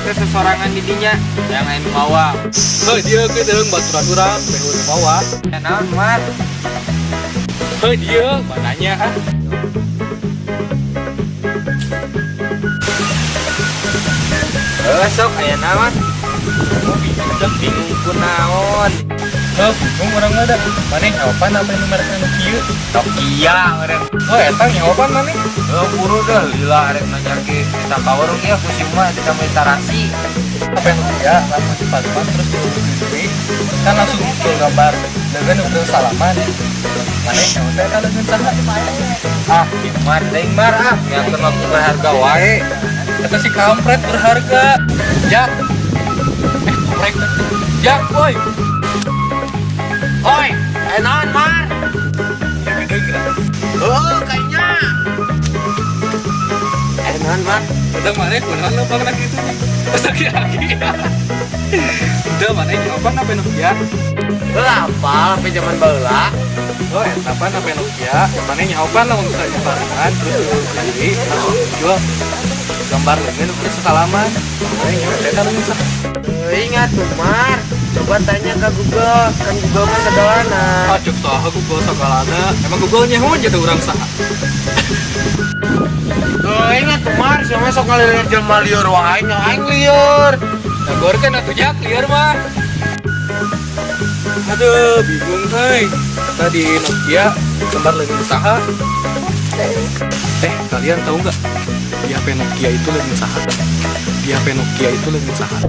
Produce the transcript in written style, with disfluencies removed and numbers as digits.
teh sesorangan di dinya yang lain mawa. Heuh, dia ke deung baturan urang, behul mawa. Ya naon, Mar? Heuh, dia mananya ah. Heuh, sok aya naon? Bingung kunaon? Heuh, bingung urang mah da. Maneh nyawapan apa nu merek nu kieu? Nokia meureun. Oh, eta nyawapan maneh. Heuh, buru dah lila arek nanya ge kita ka warung ya ku si mah kita tarasi. HP Nokia lamun dipantang terus diurut kan langsung muncul gambar dengan udah salaman. Maneh nyawa teh eta leungeun saha? Ah, si Mar deui Mar ah, yang waktu berharga wae. Eta si kampret berharga. Jak. Eh, komprek. Jak, woi. Oi, aya naon, Mar? Ya gede geura. Heuh, kayaknya. Aya naon, Mar? Udah maneh kunaon lempang kitu? Lagi-lagi. Udah maneh jawaban apa Nokia? Heuh, apal HP zaman baheula. Oh, eta pan HP Nokia. Maneh nyawapan lamun misalnya barengan terus diurut sendiri langsung muncul gambar leungeun udah sesalaman. Maneh nyawa eta leungeun saha? Ingat tuh, Mar. Coba tanya ke Google, kan Google mah segalana. Ah, cek saha Google sagalana. Emang Google nyaho jadi urang saha? Oh, ingat tuh, Mar, siapa sok ngalieur jelema lieur wae, nya aing lieur. Dagor kan atuh Jak lieur mah. Aduh, bingung euy. Tadi Nokia gambar leungeun saha? Eh, kalian tahu nggak? Di HP Nokia itu leungeun saha? Di HP Nokia itu leungeun saha?